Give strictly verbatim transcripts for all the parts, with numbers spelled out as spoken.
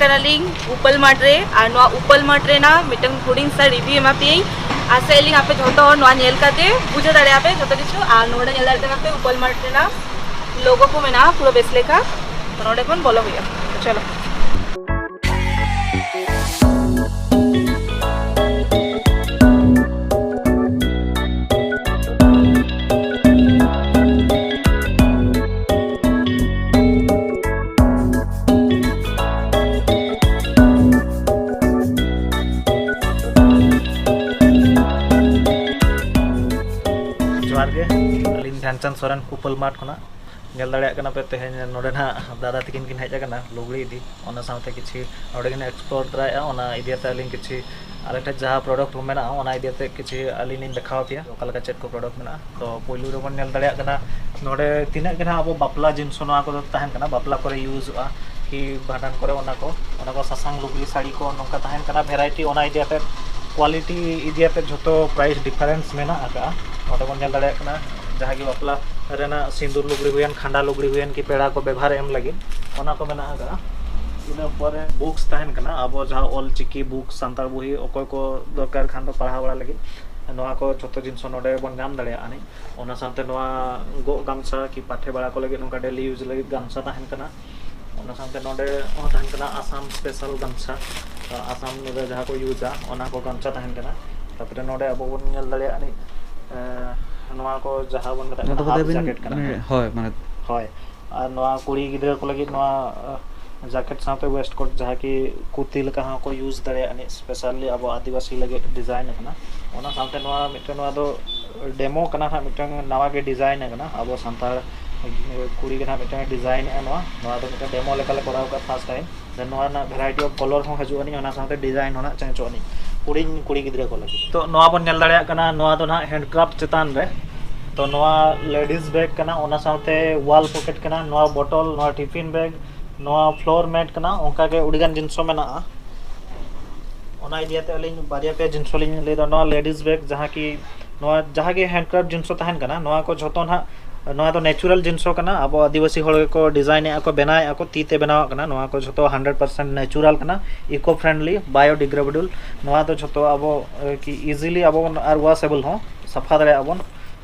ᱠᱟᱱᱟᱞᱤᱧ ᱩᱯᱟᱞ ᱢᱟᱴᱷ ᱨᱮ, ᱟᱨ ᱱᱚᱣᱟ ᱩᱯᱟᱞ ᱢᱟᱴᱷ ᱨᱮᱱᱟᱜ ᱢᱤᱫᱴᱟᱝ ᱦᱩᱰᱤᱧ ᱥᱟ ᱨᱤᱵᱷᱤᱭᱩ ᱮᱢᱟ ᱯᱮᱭᱟᱹᱧ᱾ ᱟᱥᱟᱭᱟᱞᱤᱧ ᱟᱯᱮ ᱡᱷᱚᱛᱚ ᱦᱚᱲ ᱱᱚᱣᱟ ᱧᱮᱞ ᱠᱟᱛᱮ ᱵᱩᱡᱷᱟᱹᱣ ᱫᱟᱲᱮᱭᱟᱜᱼᱟ ᱯᱮ ᱡᱷᱚᱛᱚ ᱠᱤᱪᱷᱩ, ᱟᱨ ᱱᱚᱰᱮ ᱧᱮᱞ ᱫᱟᱲᱮᱭᱟᱜ ᱠᱟᱱᱟ ᱯᱮ ᱩᱯᱟᱞ ᱢᱟᱴᱷ ᱨᱮᱱᱟᱜ ᱞᱳᱜᱳ ᱠᱚ ᱢᱮᱱᱟᱜᱼᱟ ᱯᱩᱨᱟᱹ ᱵᱮᱥ ᱞᱮᱠᱟ᱾ ᱛᱚ ᱱᱚᱰᱮ ᱠᱷᱚᱱ ᱵᱚᱞᱚ ᱦᱩᱭᱩᱜᱼᱟ᱾ ᱪᱚᱞᱚ᱾ ᱡᱚᱦᱟᱨ ᱜᱮ, ᱟᱹᱞᱤᱧ ᱫᱷᱮᱱᱪᱟᱸᱫᱽ ᱥᱚᱨᱮᱱ ᱩᱯᱟᱹᱞ ᱢᱟᱴᱷ ᱠᱷᱚᱱᱟᱜ᱾ ᱧᱮᱞ ᱫᱟᱲᱮᱭᱟᱜ ᱠᱟᱱᱟ ᱯᱮ, ᱛᱮᱦᱮᱧ ᱱᱚᱰᱮ ᱱᱟᱦᱟᱜ ᱫᱟᱫᱟ ᱛᱟᱹᱠᱤᱱ ᱠᱤᱱ ᱦᱮᱡ ᱟᱠᱟᱱᱟ ᱞᱩᱜᱽᱲᱤ ᱤᱫᱤ, ᱚᱱᱟ ᱥᱟᱶᱛᱮ ᱠᱤᱪᱷᱩ ᱱᱚᱰᱮ ᱠᱤᱱ ᱮᱠᱥᱯᱞᱳᱨ ᱛᱚᱨᱟᱭᱮᱫᱼᱟ᱾ ᱚᱱᱟ ᱤᱫᱤ ᱠᱟᱛᱮ ᱟᱹᱞᱤᱧ ᱠᱤᱪᱷᱩ ᱟᱞᱮ ᱴᱷᱮᱱ ᱡᱟᱦᱟᱸ ᱯᱨᱚᱰᱟᱠᱴ ᱠᱚ ᱢᱮᱱᱟᱜᱼᱟ, ᱚᱱᱟ ᱤᱫᱤ ᱠᱟᱛᱮ ᱠᱤᱪᱷᱩ ᱟᱹᱞᱤᱧ ᱞᱤᱧ ᱫᱮᱠᱷᱟᱣ ᱟᱯᱮᱭᱟ, ᱚᱠᱟ ᱞᱮᱠᱟ ᱪᱮᱫ ᱠᱚ ᱯᱨᱚᱰᱟᱠᱴ ᱢᱮᱱᱟᱜᱼᱟ᱾ ᱛᱚ ᱯᱳᱭᱞᱳ ᱨᱮᱵᱚᱱ ᱧᱮᱞ ᱫᱟᱲᱮᱭᱟᱜ ᱠᱟᱱᱟ ᱱᱚᱰᱮ ᱛᱤᱱᱟᱹᱜ ᱜᱮ ᱱᱟᱦᱟᱜ ᱟᱵᱚ ᱵᱟᱯᱞᱟ ᱡᱤᱱᱤᱥ ᱱᱚᱣᱟ ᱠᱚᱫᱚ ᱛᱟᱦᱮᱱ ᱠᱟᱱᱟ, ᱵᱟᱯᱞᱟ ᱠᱚᱨᱮ ᱤᱭᱩᱡᱚᱜᱼᱟ ᱠᱤ ᱵᱷᱟᱸᱰᱟᱱ ᱠᱚᱨᱮ, ᱚᱱᱟ ᱠᱚ, ᱚᱱᱟ ᱠᱚ ᱥᱟᱥᱟᱝ ᱞᱩᱜᱽᱲᱤ ᱥᱟᱹᱲᱤ ᱠᱚ ᱱᱚᱝᱠᱟ ᱛᱟᱦᱮᱱ ᱠᱟᱱᱟ᱾ ᱵᱷᱮᱨᱟᱭᱴᱤ ᱚᱱᱟ ᱤᱫᱤ ᱠᱟᱛᱮ, ᱠᱳᱣᱟᱞᱤᱴᱤ ᱤᱫᱤ ᱠᱟᱛᱮ ᱡᱷᱚᱛᱚ ᱯᱨᱟᱭᱤᱥ ᱰᱤᱯᱷᱟᱨᱮᱱᱥ ᱢᱮᱱᱟᱜ ᱟᱠᱟᱫᱼᱟ᱾ ᱱᱚᱰᱮ ᱵᱚᱱ ᱧᱮᱞ ᱫᱟᱲᱮᱭᱟᱜ ᱠᱟᱱᱟ ᱡᱟᱦᱟᱸ ᱜᱮ ᱵᱟᱯᱞᱟ ᱨᱮᱱᱟᱜ ᱥᱤᱸᱫᱩᱨ ᱞᱩᱜᱽᱲᱤ ᱦᱩᱭᱮᱱ, ᱠᱷᱟᱸᱰᱟ ᱞᱩᱜᱽᱲᱤ ᱦᱩᱭᱮᱱ ᱠᱤ ᱯᱮᱲᱟ ᱠᱚ ᱵᱮᱵᱷᱟᱨ ᱮᱢ ᱞᱟᱹᱜᱤᱫ, ᱚᱱᱟ ᱠᱚ ᱢᱮᱱᱟᱜ ᱟᱠᱟᱫᱼᱟ᱾ ᱤᱱᱟᱹ ᱯᱚᱨᱮ ᱵᱩᱠᱥ ᱛᱟᱦᱮᱱ ᱠᱟᱱᱟ, ᱟᱵᱚ ᱡᱟᱦᱟᱸ ᱚᱞ ᱪᱤᱠᱤ ᱵᱩᱠ ᱥᱟᱱᱛᱟᱲ ᱵᱩᱦᱤ ᱚᱠᱚᱭ ᱠᱚ ᱫᱚᱨᱠᱟᱨ ᱠᱷᱟᱱ ᱫᱚ ᱯᱟᱲᱦᱟᱣ ᱵᱟᱲᱟ ᱞᱟᱹᱜᱤᱫ, ᱱᱚᱣᱟ ᱠᱚ ᱡᱷᱚᱛᱚ ᱡᱤᱱᱤᱥ ᱱᱚᱰᱮ ᱵᱚᱱ ᱧᱟᱢ ᱫᱟᱲᱮᱭᱟᱜᱼᱟ᱾ ᱚᱱᱟ ᱥᱟᱶᱛᱮ ᱱᱚᱣᱟ ᱜᱚᱜ ᱜᱟᱢᱪᱷᱟ ᱠᱤ ᱯᱟᱴᱷᱮ ᱵᱟᱲᱟ ᱠᱚ ᱞᱟᱹᱜᱤᱫ ᱱᱚᱝᱠᱟ ᱰᱮᱞᱤ ᱤᱭᱩᱡᱽ ᱞᱟᱹᱜᱤᱫ ᱜᱟᱢᱪᱷᱟ ᱛᱟᱦᱮᱱ ᱠᱟᱱᱟ᱾ ᱚᱱᱟ ᱥᱟᱶᱛᱮ ᱱᱚᱰᱮ ᱦᱚᱸ ᱛᱟᱦᱮᱱ ᱠᱟᱱᱟ ᱟᱥᱟᱢ ᱥᱯᱮᱥᱟᱞ ᱜᱟᱢᱪᱷᱟ, ᱟᱥᱟᱢ ᱨᱮ ᱡᱟᱦᱟᱸ ᱠᱚ ᱤᱭᱩᱡᱟ ᱚᱱᱟ ᱠᱚ ᱜᱟᱢᱪᱷᱟ ᱛᱟᱦᱮᱱ ᱠᱟᱱᱟ᱾ ᱛᱟᱨᱯᱚᱨᱮ ᱱᱚᱰᱮ ᱟᱵᱚ ᱵᱚᱱ ᱧᱮᱞ ᱫᱟᱲᱮᱭᱟᱜᱼᱟ ᱱᱤᱡ, ᱮ, ᱱᱚᱣᱟ ᱠᱚ ᱡᱟᱦᱟᱸ ᱵᱚᱱ ᱢᱮᱛᱟᱜ ᱱᱚᱣᱟ ᱠᱟᱱᱟ ᱫᱚ ᱵᱚᱞᱮ ᱦᱟᱯ ᱵᱤᱱ, ᱡᱟᱠᱮᱴ ᱠᱟᱱᱟ᱾ ᱢᱟᱱᱮ, ᱦᱳᱭ, ᱢᱟᱱᱮ ᱦᱳᱭ, ᱟᱨ ᱱᱚᱣᱟ ᱠᱩᱲᱤ ᱜᱤᱫᱽᱨᱟᱹ ᱠᱚ ᱞᱟᱹᱜᱤᱫ ᱱᱚᱣᱟ, ᱮ, ᱡᱟᱠᱮᱴ ᱥᱟᱶᱛᱮ ᱣᱮᱥᱴ ᱠᱳᱴ ᱡᱟᱦᱟᱸ ᱠᱤ ᱠᱩᱨᱛᱤ ᱞᱮᱠᱟ ᱦᱚᱸᱠᱚ ᱤᱭᱩᱡᱽ ᱫᱟᱲᱮᱭᱟᱜᱼᱟ ᱱᱤᱡ, ᱥᱯᱮᱥᱟᱞᱤ ᱟᱵᱚ ᱟᱹᱫᱤᱵᱟᱹᱥᱤ ᱞᱟᱹᱜᱤᱫ ᱰᱤᱡᱟᱭᱤᱱ ᱟᱠᱟᱱᱟ᱾ ᱚᱱᱟ ᱥᱟᱶᱛᱮ ᱱᱚᱣᱟ ᱢᱤᱫᱴᱮᱱ, ᱱᱚᱣᱟ ᱫᱚ ᱰᱮᱢᱳ ᱠᱟᱱᱟ ᱦᱟᱸᱜ, ᱢᱤᱫᱴᱟᱝ ᱱᱟᱣᱟ ᱜᱮ ᱰᱤᱡᱟᱭᱤᱱ ᱟᱠᱟᱱᱟ᱾ ᱟᱵᱚ ᱥᱟᱱᱛᱟᱲ ᱠᱩᱲᱤ ᱜᱮ ᱱᱟᱦᱟᱜ ᱢᱤᱫᱴᱟᱝ ᱰᱤᱡᱟᱭᱤᱱ ᱮᱫᱼᱟ ᱱᱚᱣᱟ᱾ ᱱᱚᱣᱟ ᱫᱚ ᱢᱤᱫᱴᱟᱝ ᱰᱮᱢᱳ ᱞᱮᱠᱟᱞᱮ ᱠᱚᱨᱟᱣ ᱟᱠᱟᱫ ᱯᱷᱟᱥᱴ ᱴᱟᱭᱤᱢ᱾ ᱱᱚᱣᱟ ᱨᱮᱱᱟᱜ ᱵᱷᱮᱨᱟᱭᱴᱤ ᱚᱯᱷ ᱠᱚᱞᱚᱨ ᱦᱚᱸ ᱦᱤᱡᱩᱜ ᱟᱹᱱᱤᱡ, ᱚᱱᱟ ᱥᱟᱶᱛᱮ ᱰᱤᱡᱟᱭᱤᱱ ᱦᱚᱸ ᱱᱟᱦᱟᱜ ᱪᱮᱧᱡᱚᱜ ᱟᱹᱱᱤᱡ ᱠᱩᱲᱤ, ᱠᱩᱲᱤ ᱜᱤᱫᱽᱨᱟᱹ ᱠᱚ ᱞᱟᱹᱜᱤᱫ᱾ ᱛᱚ ᱱᱚᱣᱟ ᱵᱚᱱ ᱧᱮᱞ ᱫᱟᱲᱮᱭᱟᱜ ᱠᱟᱱᱟ, ᱱᱚᱣᱟ ᱫᱚ ᱱᱟᱦᱟᱜ ᱦᱮᱱᱰ ᱠᱨᱟᱯᱴ ᱪᱮᱛᱟᱱ ᱨᱮ᱾ ᱛᱚ ᱱᱚᱣᱟ ᱞᱮᱰᱤᱥ ᱵᱮᱜᱽ ᱠᱟᱱᱟ, ᱚᱱᱟ ᱥᱟᱶᱛᱮ ᱣᱟᱞ ᱯᱚᱠᱮᱴ ᱠᱟᱱᱟ, ᱱᱚᱣᱟ ᱵᱚᱴᱚᱞ, ᱱᱚᱣᱟ ᱴᱤᱯᱷᱤᱱ ᱵᱮᱜᱽ, ᱱᱚᱣᱟ ᱯᱷᱞᱳᱨ ᱢᱮᱴ ᱠᱟᱱᱟ, ᱚᱱᱠᱟᱜᱮ ᱟᱹᱰᱤᱜᱟᱱ ᱡᱤᱱᱤᱥ ᱦᱚᱸ ᱢᱮᱱᱟᱜᱼᱟ᱾ ᱚᱱᱟ ᱤᱫᱤ ᱠᱟᱛᱮ ᱟᱹᱞᱤᱧ ᱵᱟᱨᱭᱟ ᱯᱮᱭᱟ ᱡᱤᱱᱤᱥ ᱞᱤᱧ ᱞᱟᱹᱭᱫᱟ᱾ ᱱᱚᱣᱟ ᱞᱮᱰᱤᱥ ᱵᱮᱜᱽ ᱡᱟᱦᱟᱸ ᱠᱤ ᱱᱚᱣᱟ ᱡᱟᱦᱟᱸ ᱜᱮ ᱦᱮᱱᱰ ᱠᱨᱟᱯᱴ ᱡᱤᱱᱤᱥ ᱛᱟᱦᱮᱱ ᱠᱟᱱᱟ, ᱱᱚᱣᱟ ᱠᱚ ᱡᱷᱚᱛᱚ ᱱᱟᱦᱟᱜ ᱱᱚᱣᱟ ᱫᱚ natural ᱡᱤᱱᱤᱥ ᱠᱟᱱᱟ, ᱟᱵᱚ ᱟᱹᱫᱤᱵᱟᱹᱥᱤ ᱦᱚᱲ ᱜᱮᱠᱚ design ᱮᱫᱼᱟ ᱠᱚ, ᱵᱮᱱᱟᱣᱮᱫᱼᱟ ᱠᱚ, ᱛᱤ ᱛᱮ ᱵᱮᱱᱟᱣᱟᱜ ᱠᱟᱱᱟ᱾ ᱱᱚᱣᱟ ᱠᱚ ᱡᱷᱚᱛᱚ hundred percent natural ᱠᱟᱱᱟ, eco friendly, biodegradable᱾ ᱱᱚᱣᱟ ᱫᱚ ᱡᱷᱚᱛᱚ ᱟᱵᱚ ᱮ, ᱠᱤ easily ᱟᱵᱚ ᱵᱚᱱ ᱟᱨ washable ᱦᱚᱸ, ᱥᱟᱯᱷᱟ ᱫᱟᱲᱮᱭᱟᱜᱼᱟ ᱵᱚᱱ,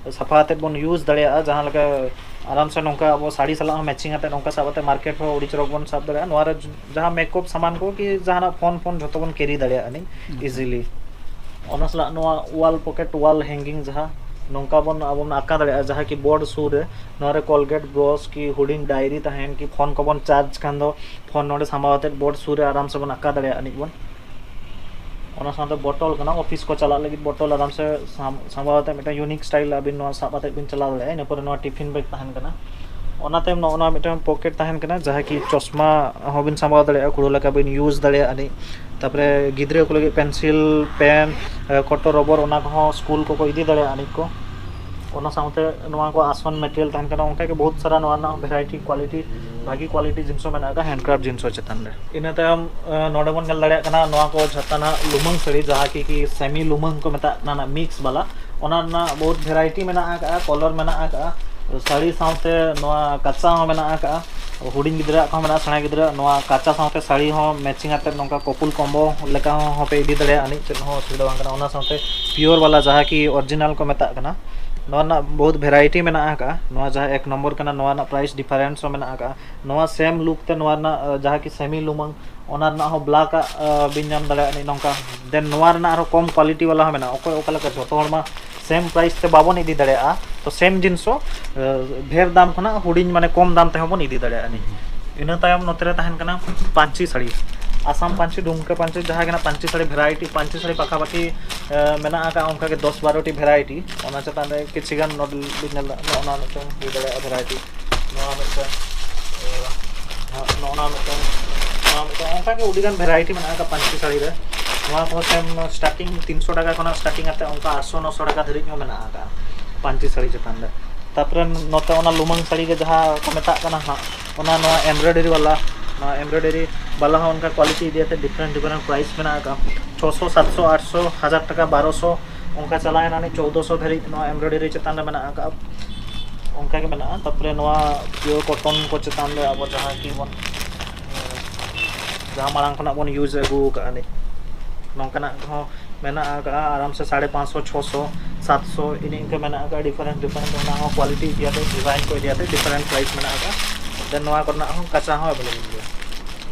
ᱥᱟᱯᱷᱟ ᱠᱟᱛᱮᱫ ᱵᱚᱱ use ᱫᱟᱲᱮᱭᱟᱜᱼᱟ᱾ ᱡᱟᱦᱟᱸ ᱞᱮᱠᱟ ᱟᱨᱟᱢ ᱥᱮ ᱱᱚᱝᱠᱟ ᱟᱵᱚ ᱥᱟᱹᱲᱤ ᱥᱟᱞᱟᱜ ᱦᱚᱸ matching ᱠᱟᱛᱮᱫ ᱱᱚᱝᱠᱟ ᱥᱟᱵ ᱠᱟᱛᱮᱫ market ᱦᱚᱸ ᱟᱹᱰᱤ ᱪᱚᱨᱚᱠ ᱵᱚᱱ ᱥᱟᱵ ᱫᱟᱲᱮᱭᱟᱜᱼᱟ᱾ ᱱᱚᱣᱟ ᱨᱮ ᱡᱟᱦᱟᱸ makeup ᱥᱟᱢᱟᱱ ᱠᱚ ᱠᱤ ᱡᱟᱦᱟᱱᱟᱜ phone phone ᱡᱷᱚᱛᱚ ᱵᱚᱱ carry ᱫᱟᱲᱮᱭᱟᱜᱼᱟ ᱱᱤᱡ easily᱾ ᱚᱱᱟ ᱥᱟᱞᱟᱜ ᱱᱚᱣᱟ wall pocket, wall hanging ᱡᱟᱦᱟᱸ ᱱᱚᱝᱠᱟ ᱵᱚᱱ ᱟᱵᱚ ᱵᱚᱱ ᱟᱸᱠᱟ ᱫᱟᱲᱮᱭᱟᱜᱼᱟ, ᱡᱟᱦᱟᱸ ᱠᱤ board ᱥᱩᱨ ᱨᱮ ᱱᱚᱣᱟ ᱨᱮ Colgate brush ᱠᱤ ᱦᱩᱰᱤᱧ diary ᱛᱟᱦᱮᱱ ᱠᱤ phone ᱠᱚᱵᱚᱱ charge ᱠᱷᱟᱱ ᱫᱚ phone ᱱᱚᱰᱮ ᱥᱟᱢᱵᱟᱣ ᱠᱟᱛᱮᱫ board ᱥᱩᱨ ᱨᱮ ᱟᱨᱟᱢ ᱥᱮ ᱵᱚᱱ ᱟᱸᱠᱟ ᱫᱟᱲᱮᱭᱟᱜᱼᱟ ᱱᱤᱡ ᱵᱚᱱ᱾ ᱚᱱᱟ ᱥᱟᱶᱛᱮ bottle ᱠᱟᱱᱟ, office ᱠᱚ ᱪᱟᱞᱟᱜ ᱞᱟᱹᱜᱤᱫ bottle ᱟᱨᱟᱢ ᱥᱮ ᱥᱟᱢ-, ᱥᱟᱢᱵᱟᱣ ᱠᱟᱛᱮᱫ ᱢᱤᱫᱴᱟᱝ unique style ᱟᱹᱵᱤᱱ ᱱᱚᱣᱟ ᱥᱟᱵ ᱠᱟᱛᱮᱫ ᱵᱤᱱ ᱪᱟᱞᱟᱣ ᱫᱟᱲᱮᱭᱟᱜᱼᱟ᱾ ᱤᱱᱟᱹ ᱯᱚᱨᱮ ᱱᱚᱣᱟ tiffin bag ᱛᱟᱦᱮᱱ ᱠᱟᱱᱟ᱾ ᱚᱱᱟ ᱛᱟᱭᱚᱢ ᱱᱚᱜᱼᱚ ᱱᱚᱣᱟ ᱢᱤᱫᱴᱟᱝ pocket ᱛᱟᱦᱮᱱ ᱠᱟᱱᱟ, ᱡᱟᱦᱟᱸ ᱠᱤ ᱪᱚᱥᱢᱟ ᱦᱚᱸᱵᱤᱱ ᱥᱟᱢᱵᱟᱣ ᱫᱟᱲᱮᱭᱟᱜᱼᱟ, ᱠᱩᱲᱟᱹ ᱞᱮᱠᱟ ᱵᱤᱱ use ᱫᱟᱲᱮᱭᱟᱜᱼᱟ ᱱᱤᱡ᱾ ᱛᱟᱨᱯᱚᱨᱮ ᱜᱤᱫᱽᱨᱟᱹ ᱠᱚ ᱞᱟᱹᱜᱤᱫ pencil, pen, ᱮ, ᱠᱚᱴᱚᱨ, rubber, ᱚᱱᱟ ᱠᱚᱦᱚᱸ ᱥᱠᱩᱞ ᱠᱚᱠᱚ ᱤᱫᱤ ᱫᱟᱲᱮᱭᱟᱜᱼᱟ ᱱᱤᱡ ᱠᱚ᱾ ᱚᱱᱟ ᱥᱟᱶᱛᱮ ᱱᱚᱣᱟ ᱠᱚ ᱟᱥᱚᱱ material ᱛᱟᱦᱮᱱ ᱠᱟᱱᱟ᱾ ᱚᱱᱠᱟᱜᱮ ᱵᱚᱦᱩᱛ ᱥᱟᱨᱟ ᱱᱚᱣᱟ ᱨᱮᱱᱟᱜ variety, quality, ᱵᱷᱟᱹᱜᱤ quality ᱡᱤᱱᱤᱥ ᱦᱚᱸ ᱢᱮᱱᱟᱜ ᱟᱠᱟᱫᱟ handcraft ᱡᱤᱱᱤᱥ ᱦᱚᱸ ᱪᱮᱛᱟᱱ ᱨᱮ᱾ ᱤᱱᱟᱹ ᱛᱟᱭᱚᱢ, ᱮ, ᱱᱚᱰᱮ ᱵᱚᱱ ᱧᱮᱞ ᱫᱟᱲᱮᱭᱟᱜ ᱠᱟᱱᱟ ᱱᱚᱣᱟ ᱠᱚ ᱡᱷᱚᱛᱚ ᱱᱟᱜ ᱞᱩᱢᱟᱹᱝ ᱥᱟᱹᱲᱤ, ᱡᱟᱦᱟᱸ ᱠᱤ, ᱠᱤ semi ᱞᱩᱢᱟᱹᱝ ᱠᱚ ᱢᱮᱛᱟᱜ ᱠᱟᱱᱟ, ᱚᱱᱟ mix ᱵᱟᱞᱟ, ᱚᱱᱟ ᱨᱮᱱᱟᱜ ᱵᱚᱦᱩᱛ variety ᱢᱮᱱᱟᱜ ᱟᱠᱟᱫᱼᱟ, colour ᱢᱮᱱᱟᱜ ᱟᱠᱟᱫᱼᱟ, ᱥᱟᱹᱲᱤ ᱥᱟᱶᱛᱮ ᱱᱚᱣᱟ ᱠᱟᱪᱟ ᱦᱚᱸ ᱢᱮᱱᱟᱜ ᱟᱠᱟᱫᱼᱟ᱾ ᱦᱩᱰᱤᱧ ᱜᱤᱫᱽᱨᱟᱹᱣᱟᱜ ᱠᱚᱦᱚᱸ ᱢᱮᱱᱟᱜᱼᱟ, ᱥᱮᱬᱟ ᱜᱤᱫᱽᱨᱟᱹ᱾ ᱱᱚᱣᱟ ᱠᱟᱪᱟ ᱥᱟᱶᱛᱮ ᱥᱟᱹᱲᱤ ᱦᱚᱸ matching ᱟᱛᱮᱫ ᱱᱚᱝᱠᱟ couple combo ᱞᱮᱠᱟ ᱦᱚᱸ ᱦᱚᱸᱯᱮ ᱤᱫᱤ ᱫᱟᱲᱮᱭᱟᱜᱼᱟ ᱟᱹᱱᱤᱡ, ᱪᱮᱫ ᱦᱚᱸ ᱚᱥᱩᱵᱤᱫᱷᱟ ᱵᱟᱝ ᱠᱟᱱᱟ᱾ ᱚᱱᱟ ᱥᱟᱶᱛᱮ pure ᱵᱟᱞᱟ ᱡᱟᱦᱟᱸ ᱠᱤ original ᱠᱚ ᱢᱮᱛᱟᱜ ᱠᱟᱱᱟ, ᱱᱚᱣᱟ ᱨᱮᱱᱟᱜ ᱵᱚᱦᱩᱛ variety ᱢᱮᱱᱟᱜ ᱟᱠᱟᱫᱼᱟ᱾ ᱱᱚᱣᱟ ᱡᱟᱦᱟᱸ ᱮᱠ ᱱᱚᱢᱵᱚᱨ ᱠᱟᱱᱟ, ᱱᱚᱣᱟ ᱨᱮᱱᱟᱜ price difference ᱦᱚᱸ ᱢᱮᱱᱟᱜ ᱟᱠᱟᱫᱼᱟ᱾ ᱱᱚᱣᱟ same look ᱛᱮ ᱱᱚᱣᱟ ᱨᱮᱱᱟᱜ, ᱟᱸ, ᱡᱟᱦᱟᱸ ᱠᱤ semi ᱞᱩᱢᱟᱹᱝ, ᱚᱱᱟ ᱨᱮᱱᱟᱜ ᱦᱚᱸ black ᱟᱜ, ᱟᱸ, ᱵᱤᱱ ᱧᱟᱢ ᱫᱟᱲᱮᱭᱟᱜᱼᱟ ᱟᱹᱱᱤᱡ ᱱᱚᱝᱠᱟ᱾ Then ᱱᱚᱣᱟ ᱨᱮᱱᱟᱜ ᱟᱨᱦᱚᱸ ᱠᱚᱢ quality ᱵᱟᱞᱟ ᱦᱚᱸ ᱢᱮᱱᱟᱜᱼᱟ᱾ ᱚᱠᱚᱭ ᱚᱠᱟ ᱞᱮᱠᱟ, ᱡᱚᱛᱚ ᱦᱚᱲ ᱢᱟ same price ᱛᱮ ᱵᱟᱵᱚᱱ ᱤᱫᱤ ᱫᱟᱲᱮᱭᱟᱜᱼᱟ᱾ ᱛᱚ same ᱡᱤᱱᱤᱥ ᱦᱚᱸ, ᱟᱸ, ᱰᱷᱮᱨ ᱫᱟᱢ ᱠᱷᱚᱱᱟᱜ ᱦᱩᱰᱤᱧ, ᱢᱟᱱᱮ ᱠᱚᱢ ᱫᱟᱢ ᱛᱮᱦᱚᱸ ᱵᱚᱱ ᱤᱫᱤ ᱫᱟᱲᱮᱭᱟᱜᱼᱟ ᱟᱹᱱᱤᱡ᱾ ᱤᱱᱟᱹ ᱛᱟᱭᱚᱢ ᱱᱚᱛᱮ ᱨᱮ ᱛᱟᱦᱮᱱ ᱠᱟᱱᱟ ᱯᱟᱹᱧᱪᱤ ᱥᱟᱹᱲᱤ, ᱟᱥᱟᱢ ᱯᱟᱹᱧᱪᱤ, ᱰᱩᱢᱠᱟᱹ ᱯᱟᱹᱧᱪᱤ, ᱡᱟᱦᱟᱸ ᱠᱟᱱᱟ ᱯᱟᱹᱧᱪᱤ ᱥᱟᱹᱲᱤ variety, ᱯᱟᱹᱧᱪᱤ ᱥᱟᱹᱲᱤ ᱯᱟᱠᱟᱯᱟᱠᱤ, ᱟᱸ, ᱢᱮᱱᱟᱜ ᱟᱠᱟᱫ ᱚᱱᱠᱟ ᱜᱮ ᱫᱚᱥ ᱵᱟᱨᱚ ᱴᱤ variety᱾ ᱚᱱᱟ ᱪᱮᱛᱟᱱ ᱨᱮ ᱠᱤᱪᱷᱤ ᱜᱟᱱ ᱱᱚᱰᱮ ᱵᱤᱱ ᱧᱮᱞ ᱫᱟ, ᱱᱚᱜᱼᱚ ᱱᱚᱣᱟ ᱢᱤᱫᱴᱟᱝ ᱦᱩᱭ ᱫᱟᱲᱮᱭᱟᱜᱼᱟ variety, ᱱᱚᱣᱟ ᱢᱤᱫᱴᱟᱝ, ᱮ, ᱱᱚᱜᱼᱚ ᱱᱚᱣᱟ ᱢᱤᱫᱴᱟᱝ, ᱱᱚᱣᱟ ᱢᱤᱫᱴᱟᱝ, ᱚᱱᱠᱟ ᱜᱮ ᱟᱹᱰᱤ ᱜᱟᱱ variety ᱢᱮᱱᱟᱜ ᱟᱠᱟᱫ ᱯᱟᱹᱧᱪᱤ ᱥᱟᱹᱲᱤ ᱨᱮ᱾ ᱱᱚᱣᱟ ᱠᱚᱦᱚᱸ same starting ᱛᱤᱱᱥᱚ ᱴᱟᱠᱟ ᱠᱷᱚᱱᱟᱜ starting ᱠᱟᱛᱮ ᱚᱱᱠᱟ ᱟᱴᱥᱚ ᱱᱚᱥᱚ ᱴᱟᱠᱟ ᱫᱷᱟᱹᱨᱤᱡ ᱦᱚᱸ ᱢᱮᱱᱟᱜ ᱟᱠᱟᱫᱼᱟ ᱯᱟᱹᱧᱪᱤ ᱥᱟᱹᱲᱤ ᱪᱮᱛᱟᱱ ᱨᱮ᱾ ᱛᱟᱨᱯᱚᱨᱮ ᱱᱚᱛᱮ ᱚᱱᱟ ᱞᱩᱢᱟᱹᱝ ᱥᱟᱹᱲᱤ ᱜᱮ ᱡᱟᱦᱟᱸ ᱠᱚ ᱢᱮᱛᱟᱜ ᱠᱟᱱᱟ ᱦᱟᱸᱜ, ᱚᱱᱟ ᱱᱚᱣᱟ embroidery ᱵᱟᱞᱟ, ᱱᱚᱣᱟ embroidery ᱵᱟᱞᱟ ᱦᱚᱸ ᱚᱱᱠᱟ quality ᱤᱫᱤ ᱠᱟᱛᱮ different different price ᱢᱮᱱᱟᱜ ᱟᱠᱟᱫᱼᱟ᱾ ᱪᱷᱚᱥᱚ, ᱥᱟᱛᱥᱚ, ᱟᱴᱥᱚ, ᱦᱟᱡᱟᱨ ᱴᱟᱠᱟ, ᱵᱟᱨᱚᱥᱚ, ᱚᱱᱠᱟ ᱪᱟᱞᱟᱣ ᱮᱱᱟ ᱱᱤᱡ ᱪᱳᱫᱽᱫᱚᱥᱚ ᱫᱷᱟᱹᱨᱤᱡ ᱱᱚᱣᱟ embroidery ᱪᱮᱛᱟᱱ ᱨᱮ ᱢᱮᱱᱟᱜ ᱟᱠᱟᱫᱼᱟ᱾ ᱚᱱᱠᱟ ᱜᱮ ᱢᱮᱱᱟᱜᱼᱟ᱾ ᱛᱟᱨᱯᱚᱨᱮ ᱱᱚᱣᱟ ᱯᱤᱭᱳᱨ ᱠᱚᱴᱚᱱ ᱠᱚ ᱪᱮᱛᱟᱱ ᱨᱮ ᱟᱵᱚ ᱡᱟᱦᱟᱸ ᱠᱤ ᱵᱚᱱ, ᱡᱟᱦᱟᱸ ᱢᱟᱲᱟᱝ ᱠᱷᱚᱱᱟᱜ ᱵᱚᱱ ᱤᱭᱩᱡᱽ ᱟᱹᱜᱩ ᱟᱠᱟᱫᱼᱟ ᱱᱤᱛ, ᱱᱚᱝᱠᱟᱱᱟᱜ ᱠᱚᱦᱚᱸ ᱢᱮᱱᱟᱜ ᱟᱠᱟᱫᱼᱟ᱾ ᱟᱨᱟᱢ ᱥᱮ ᱥᱟᱲᱮ ᱯᱟᱸᱪᱥᱚ, ᱪᱷᱚᱥᱚ, ᱥᱟᱛᱥᱚ, ᱤᱱᱟᱹ ᱤᱱᱠᱟᱹ ᱢᱮᱱᱟᱜ ᱟᱠᱟᱫᱼᱟ᱾ ᱰᱤᱯᱷᱟᱨᱮᱱᱴ ᱰᱤᱯᱷᱟᱨᱮᱱᱴ ᱚᱱᱟ ᱦᱚᱸ ᱠᱳᱣᱟᱞᱤᱴᱤ ᱤᱫᱤ ᱠᱟᱛᱮ, ᱰᱤᱡᱟᱭᱤᱱ ᱠᱚ ᱤᱫᱤ ᱠᱟᱛᱮ ᱰᱤᱯᱷᱟᱨᱮᱱᱴ ᱯᱨᱟᱭᱤᱥ ᱢᱮᱱᱟᱜ ᱟᱠᱟᱫᱼᱟ᱾ ᱫᱮᱱ ᱱᱚᱣᱟ ᱠᱚᱨᱮᱱᱟᱜ ᱦᱚᱸ ᱠᱟᱪᱟ ᱦᱚᱸ ᱮᱵᱮᱞᱮᱵᱮᱞ ᱜᱮᱭᱟ᱾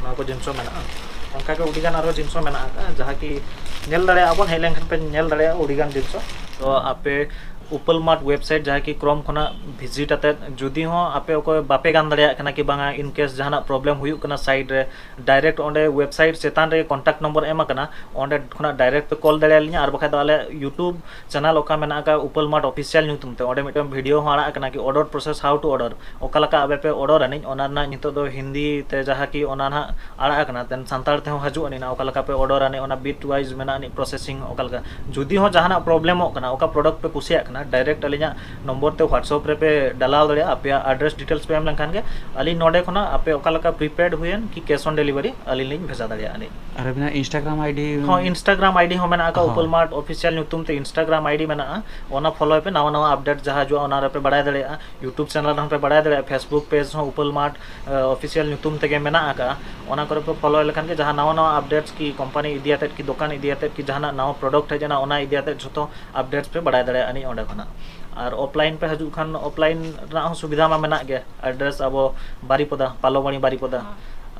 ᱱᱚᱣᱟ ᱠᱚ ᱡᱤᱱᱤᱥ ᱦᱚᱸ ᱢᱮᱱᱟᱜᱼᱟ᱾ ᱚᱱᱠᱟ ᱜᱮ ᱟᱹᱰᱤᱜᱟᱱ ᱟᱨᱦᱚᱸ ᱡᱤᱱᱤᱥ ᱦᱚᱸ ᱢᱮᱱᱟᱜ ᱟᱠᱟᱫᱼᱟ, ᱡᱟᱦᱟᱸ ᱠᱤ ᱧᱮᱞ ᱫᱟᱲᱮᱭᱟᱜᱼᱟ ᱵᱚᱱ, ᱦᱮᱡ ᱞᱮᱱᱠᱷᱟᱱ ᱯᱮ ᱧᱮᱞ ᱫᱟᱲᱮᱭᱟᱜᱼᱟ ᱟᱹᱰᱤᱜᱟᱱ ᱡᱤᱱᱤᱥ ᱦᱚᱸ᱾ ᱛᱚ ᱟᱯᱮ ᱩᱯᱟᱞ ᱢᱟᱨᱴ ᱣᱮᱵᱥᱟᱭᱤᱴ ᱡᱟᱦᱟᱸ ᱠᱤ ᱠᱨᱚᱢ ᱠᱷᱚᱱᱟᱜ ᱵᱷᱤᱡᱤᱴ ᱟᱛᱮᱫ, ᱡᱩᱫᱤ ᱦᱚᱸ ᱟᱯᱮ ᱚᱠᱚᱭ ᱵᱟᱯᱮ ᱜᱟᱱ ᱫᱟᱲᱮᱭᱟᱜ ᱠᱟᱱᱟ ᱠᱤ ᱵᱟᱝᱟ, ᱤᱱ ᱠᱮᱥ ᱡᱟᱦᱟᱱᱟᱜ ᱯᱨᱚᱵᱞᱮᱢ ᱦᱩᱭᱩᱜ ᱠᱟᱱᱟ ᱥᱟᱭᱤᱴ ᱨᱮ, ᱰᱟᱭᱨᱮᱠᱴ ᱚᱸᱰᱮ ᱣᱮᱵᱥᱟᱭᱤᱴ ᱪᱮᱛᱟᱱ ᱨᱮ ᱠᱚᱱᱴᱟᱠᱴ ᱱᱚᱢᱵᱚᱨ ᱮᱢ ᱟᱠᱟᱱᱟ, ᱚᱸᱰᱮ ᱠᱷᱚᱱᱟᱜ ᱰᱟᱭᱨᱮᱠᱴ ᱯᱮ ᱠᱚᱞ ᱫᱟᱲᱮᱭᱟᱞᱤᱧᱟ᱾ ᱟᱨ ᱵᱟᱠᱷᱟᱡ ᱫᱚ ᱟᱞᱮ ᱭᱩᱴᱩᱵᱽ ᱪᱮᱱᱮᱞ ᱚᱠᱟ ᱢᱮᱱᱟᱜ ᱟᱠᱟᱫ ᱩᱯᱟᱞ ᱢᱟᱨᱴ ᱚᱯᱷᱤᱥᱤᱭᱟᱞ ᱧᱩᱛᱩᱢ ᱛᱮ, ᱚᱸᱰᱮ ᱢᱤᱫᱴᱮᱱ ᱵᱷᱤᱰᱤᱭᱳ ᱦᱚᱸ ᱟᱲᱟᱜ ᱟᱠᱟᱱᱟ ᱠᱤ order process, how to order, ᱚᱠᱟ ᱞᱮᱠᱟ ᱟᱯᱮ ᱯᱮ ᱚᱰᱟᱨ ᱟᱹᱱᱤᱡ, ᱚᱱᱟ ᱨᱮᱱᱟᱜ ᱱᱤᱛᱚᱜ ᱫᱚ ᱦᱤᱱᱫᱤ ᱛᱮ ᱡᱟᱦᱟᱸ ᱠᱤ ᱚᱱᱟ ᱱᱟᱦᱟᱜ ᱟᱲᱟᱜ ᱟᱠᱟᱱᱟ, ᱛᱮᱱ ᱥᱟᱱᱛᱟᱲ ᱛᱮᱦᱚᱸ ᱦᱤᱡᱩᱜ ᱟᱹᱱᱤᱡ ᱱᱟᱜ, ᱚᱠᱟ ᱞᱮᱠᱟ ᱯᱮ ᱚᱰᱟᱨ ᱟᱹᱱᱤᱡ, ᱚᱱᱟ ᱵᱤᱴ ᱣᱟᱭᱤᱡᱽ ᱢᱮᱱᱟᱜ ᱟᱹᱱᱤᱡ ᱯᱨᱚᱥᱮᱥᱤᱝ ᱚᱠᱟ ᱞᱮᱠᱟ᱾ ᱡᱩᱫᱤ ᱦᱚᱸ ᱡᱟᱦᱟᱱᱟᱜ ᱯᱨᱚᱵᱞᱮᱢᱚᱜ ᱠᱟᱱᱟ, ᱚᱠᱟ ᱯᱨᱚᱰᱟᱠᱴ ᱯᱮ ᱠᱩᱥᱤᱭᱟᱜ ᱠᱟᱱᱟ, ᱰᱟᱭᱨᱮᱠᱴ ᱟᱹᱞᱤᱧᱟᱜ ᱱᱚᱢᱵᱚᱨ ᱛᱮ ᱣᱟᱴᱥᱮᱯ ᱨᱮᱯᱮ ᱰᱟᱞᱟᱣ ᱫᱟᱲᱮᱭᱟᱜᱼᱟ᱾ ᱟᱯᱮᱭᱟᱜ ᱟᱰᱨᱮᱥ ᱰᱤᱴᱮᱞᱥ ᱯᱮ ᱮᱢ ᱞᱮᱱᱠᱷᱟᱱ ᱜᱮ ᱟᱹᱞᱤᱧ ᱱᱚᱰᱮ ᱠᱷᱚᱱᱟᱜ ᱟᱯᱮ ᱚᱠᱟ ᱞᱮᱠᱟ ᱯᱨᱤᱯᱮᱰ ᱦᱩᱭᱮᱱ ᱠᱤ ᱠᱮᱥ ᱚᱱ ᱰᱮᱞᱤᱵᱷᱟᱨᱤ ᱟᱹᱞᱤᱧ ᱞᱤᱧ ᱵᱷᱮᱡᱟ ᱫᱟᱲᱮᱭᱟᱜᱼᱟ ᱟᱹᱞᱤᱧ᱾ ᱟᱨ ᱟᱹᱵᱤᱱᱟᱜ ᱤᱱᱥᱴᱟᱜᱨᱟᱢ ᱟᱭᱰᱤ? ᱦᱚᱸ, ᱤᱱᱥᱴᱟᱜᱨᱟᱢ ᱟᱭᱰᱤ ᱦᱚᱸ ᱢᱮᱱᱟᱜ ᱟᱠᱟᱫ, ᱦᱚᱸ᱾ ᱩᱯᱟᱞ ᱢᱟᱨᱴ ᱚᱯᱷᱤᱥᱤᱭᱟᱞ ᱧᱩᱛᱩᱢ ᱛᱮ ᱤᱱᱥᱴᱟᱜᱨᱟᱢ ᱟᱭᱰᱤ ᱢᱮᱱᱟᱜᱼᱟ, ᱚᱱᱟ ᱯᱷᱚᱞᱳᱭ ᱯᱮ᱾ ᱱᱟᱣᱟ ᱱᱟᱣᱟ ᱟᱯᱰᱮᱴ ᱡᱟᱦᱟᱸ ᱦᱤᱡᱩᱜᱼᱟ ᱚᱱᱟ ᱨᱮᱯᱮ ᱵᱟᱲᱟᱭ ᱫᱟᱲᱮᱭᱟᱜᱼᱟ᱾ ᱭᱩᱴᱩᱵᱽ ᱪᱮᱱᱮᱞ ᱨᱮᱦᱚᱸ ᱯᱮ ᱵᱟᱲᱟᱭ ᱫᱟᱲᱮᱭᱟᱜᱼᱟ, ᱯᱷᱮᱥᱵᱩᱠ ᱯᱮᱡᱽ ᱦᱚᱸ ᱩᱯᱟᱞ ᱢᱟᱨᱴ ᱚᱯᱷᱤᱥᱤᱭᱟᱞ ᱧᱩᱛᱩᱢ ᱛᱮᱜᱮ ᱢᱮᱱᱟᱜ ᱟᱠᱟᱫᱼᱟ᱾ ᱚᱱᱟ ᱠᱚᱨᱮ ᱯᱮ ᱯᱷᱚᱞᱳ ᱞᱮᱠᱷᱟᱱ ᱜᱮ ᱡᱟᱦᱟᱸ ᱱᱟᱣᱟ ᱱᱟᱣᱟ ᱟᱯᱰᱮᱴᱥ ᱠᱤ ᱠᱳᱢᱯᱟᱱᱤ ᱤᱫᱤ ᱟᱛᱮᱫ ᱠᱤ ᱫᱚᱠᱟᱱ ᱤᱫᱤ ᱟᱛᱮᱫ ᱠᱤ ᱡᱟᱦᱟᱱᱟᱜ ᱱᱟᱣᱟ ᱯᱨᱚᱰᱟᱠᱴ ᱦᱮᱡ ᱮᱱᱟ, ᱚᱱᱟ ᱤᱫᱤ ᱟᱛᱮᱫ ᱡᱷᱚᱛᱚ ᱟᱯᱰᱮᱴᱥ ᱯᱮ ᱵᱟᱲᱟᱭ ᱫᱟᱲᱮᱭᱟᱜᱼᱟ ᱟᱹᱱᱤᱡ ᱚᱸᱰᱮ ᱠᱷᱚᱱᱟᱜ᱾ ᱟᱨ ᱚᱯᱷᱞᱟᱭᱤᱱ ᱯᱮ ᱦᱤᱡᱩᱜ ᱠᱷᱟᱱ ᱚᱯᱷᱞᱟᱭᱤᱱ ᱨᱮᱱᱟᱜ ᱦᱚᱸ ᱥᱩᱵᱤᱫᱷᱟ ᱢᱟ ᱢᱮᱱᱟᱜ ᱜᱮ᱾ ᱟᱰᱨᱮᱥ ᱟᱵᱚ ᱵᱟᱨᱤᱯᱚᱫᱟ, ᱯᱟᱞᱚᱵᱟᱲᱤ ᱵᱟᱨᱤᱯᱚᱫᱟ᱾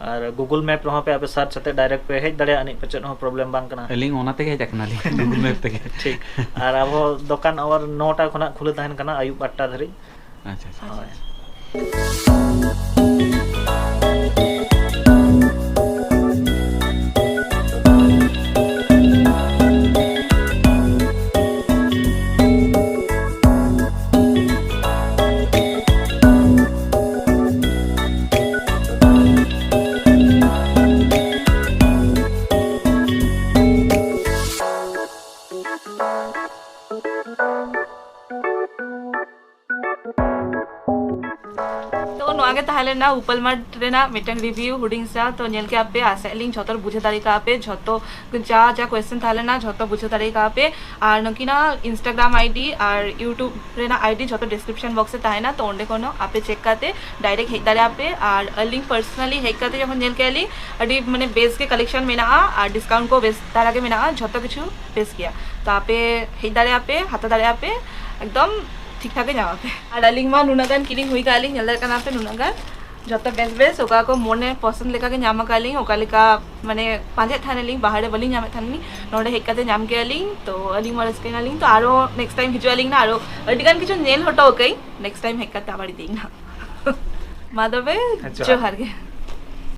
ᱟᱨ ᱜᱩᱜᱩᱞ ᱢᱮᱯ ᱨᱮᱦᱚᱸ ᱯᱮ ᱟᱯᱮ ᱥᱟᱨᱪ ᱠᱟᱛᱮ ᱰᱟᱭᱨᱮᱠᱴ ᱯᱮ ᱦᱮᱡ ᱫᱟᱲᱮᱭᱟᱜᱼᱟ ᱟᱹᱱᱤᱡ, ᱯᱟᱪᱮᱫ ᱦᱚᱸ ᱯᱨᱚᱵᱞᱮᱢ ᱵᱟᱝ ᱠᱟᱱᱟ᱾ ᱟᱹᱞᱤᱧ ᱚᱱᱟ ᱛᱮᱜᱮ ᱦᱮᱡ ᱟᱠᱟᱱᱟᱞᱤᱧ, ᱜᱩᱜᱩᱞ ᱢᱮᱯ ᱛᱮᱜᱮ᱾ ᱴᱷᱤᱠ᱾ ᱟᱨ ᱟᱵᱚ ᱫᱚᱠᱟᱱ ᱟᱣᱟᱨ ᱱᱚᱴᱟ ᱠᱷᱚᱱᱟᱜ ᱠᱷᱩᱞᱟᱹ ᱛᱟᱦᱮᱱ ᱠᱟᱱᱟ ᱟᱹᱭᱩᱵ ᱟᱴᱴᱟ ᱫᱷᱟᱹᱨᱤᱡ᱾ ᱟᱪᱪᱷᱟ, ᱟᱪᱪᱷᱟ᱾ ᱦᱳᱭ᱾ ᱛᱚ ᱱᱚᱣᱟ ᱜᱮ ᱛᱟᱦᱮᱸ ᱞᱮᱱᱟ ᱩᱯᱟᱞ ᱢᱟᱴ ᱨᱮᱱᱟᱜ ᱢᱤᱫᱴᱟᱝ ᱨᱤᱵᱷᱤᱭᱩ ᱦᱩᱰᱤᱧ ᱥᱟ᱾ ᱛᱚ ᱧᱮᱞ ᱠᱮᱫᱟ ᱯᱮ, ᱟᱥᱟᱭᱮᱫ ᱞᱤᱧ ᱡᱷᱚᱛᱚ ᱵᱩᱡᱷᱟᱹᱣ ᱫᱟᱲᱮ ᱠᱟᱜᱼᱟ ᱯᱮ, ᱡᱷᱚᱛᱚ ᱡᱟ ᱡᱟ ᱠᱚᱭᱮᱥᱪᱮᱱ ᱛᱟᱦᱮᱸ ᱞᱮᱱᱟ ᱡᱷᱚᱛᱚ ᱵᱩᱡᱷᱟᱹᱣ ᱫᱟᱲᱮ ᱠᱟᱜᱼᱟ ᱯᱮ᱾ ᱟᱨ ᱱᱩᱠᱤᱱᱟᱜ ᱤᱱᱥᱴᱟᱜᱨᱟᱢ ᱟᱭᱰᱤ ᱟᱨ ᱤᱭᱩᱴᱩᱵᱽ ᱨᱮᱱᱟᱜ ᱟᱭᱰᱤ ᱡᱷᱚᱛᱚ ᱰᱤᱥᱠᱨᱤᱯᱥᱚᱱ ᱵᱚᱠᱥ ᱨᱮ ᱛᱟᱦᱮᱱᱟ, ᱛᱚ ᱚᱸᱰᱮ ᱠᱷᱚᱱ ᱦᱚᱸ ᱟᱯᱮ ᱪᱮᱠ ᱠᱟᱛᱮ ᱰᱟᱭᱨᱮᱠᱴ ᱦᱮᱡ ᱫᱟᱲᱮᱭᱟᱜᱼᱟ ᱯᱮ᱾ ᱟᱨ ᱟᱹᱞᱤᱧ ᱯᱟᱨᱥᱚᱱᱟᱞᱤ ᱦᱮᱡ ᱠᱟᱛᱮ ᱡᱚᱠᱷᱚᱱ ᱧᱮᱞ ᱠᱮᱫᱟ ᱞᱤᱧ, ᱟᱹᱰᱤ ᱢᱟᱱᱮ ᱵᱮᱥ ᱜᱮ ᱠᱟᱞᱮᱠᱥᱚᱱ ᱢᱮᱱᱟᱜᱼᱟ ᱟᱨ ᱰᱤᱥᱠᱟᱣᱩᱱᱴ ᱠᱚ ᱵᱮᱥ ᱫᱷᱟᱨᱟ ᱜᱮ ᱢᱮᱱᱟᱜᱼᱟ, ᱡᱷᱚᱛᱚ ᱠᱤᱪᱷᱩ ᱵᱮᱥ ᱜᱮᱭᱟ᱾ ᱛᱚ ᱟᱯᱮ ᱦᱮᱡ ᱫᱟᱲᱮᱭᱟᱜᱼᱟ ᱯᱮ, ᱦᱟᱛᱟᱣ ᱫᱟᱲᱮᱭᱟᱜᱼᱟ ᱯᱮ, ᱮᱠᱫᱚᱢ ᱴᱷᱤᱠ ᱴᱷᱟᱠ ᱜᱮ ᱧᱟᱢ ᱟᱯᱮ᱾ ᱟᱨ ᱟᱹᱞᱤᱧ ᱢᱟ ᱱᱩᱱᱟᱹᱜ ᱜᱟᱱ ᱠᱤᱨᱤᱧ ᱦᱩᱭ ᱠᱟᱜᱼᱟ ᱞᱤᱧ, ᱧᱮᱞ ᱫᱟᱲᱮᱭᱟᱜ ᱠᱟᱱᱟ ᱯᱮ ᱱᱩᱱᱟᱹᱜ ᱜᱟᱱ, ᱡᱷᱚᱛᱚ ᱵᱮᱥ ᱵᱮᱥ, ᱚᱠᱟ ᱠᱚ ᱢᱚᱱᱮ ᱯᱚᱥᱚᱸᱫ ᱞᱮᱠᱟ ᱜᱮ ᱧᱟᱢ ᱟᱠᱟᱫ ᱞᱤᱧ, ᱚᱠᱟ ᱞᱮᱠᱟ ᱢᱟᱱᱮ ᱯᱟᱸᱡᱟᱭᱮᱫ ᱛᱟᱦᱮᱱᱟᱞᱤᱧ, ᱵᱟᱦᱨᱮ ᱵᱟᱹᱞᱤᱧ ᱧᱟᱢᱮᱫ ᱛᱟᱦᱮᱱᱟᱞᱤᱧ, ᱱᱚᱰᱮ ᱦᱮᱡ ᱠᱟᱛᱮ ᱧᱟᱢ ᱠᱮᱫᱟ ᱞᱤᱧ᱾ ᱛᱚ ᱟᱹᱞᱤᱧ ᱢᱟ ᱨᱟᱹᱥᱠᱟᱹᱭᱮᱱᱟᱞᱤᱧ᱾ ᱛᱚ ᱟᱨᱚ ᱱᱮᱠᱥᱴ ᱴᱟᱭᱤᱢ ᱦᱤᱡᱩᱜ ᱟᱹᱞᱤᱧ ᱱᱟ, ᱟᱨᱚ ᱟᱹᱰᱤ ᱜᱟᱱ ᱠᱤᱪᱷᱩ ᱧᱮᱞ ᱦᱚᱴᱚ ᱠᱟᱹᱧ, ᱱᱮᱠᱥᱴ ᱴᱟᱭᱤᱢ ᱦᱮᱡ ᱠᱟᱛᱮ ᱟᱵᱟᱨ ᱤᱫᱤᱭᱟᱹᱧ ᱱᱟ᱾ ᱢᱟ ᱛᱚᱵᱮ, ᱡᱚᱦᱟᱨ᱾ ᱡᱚᱦᱟᱨ ᱜᱮ᱾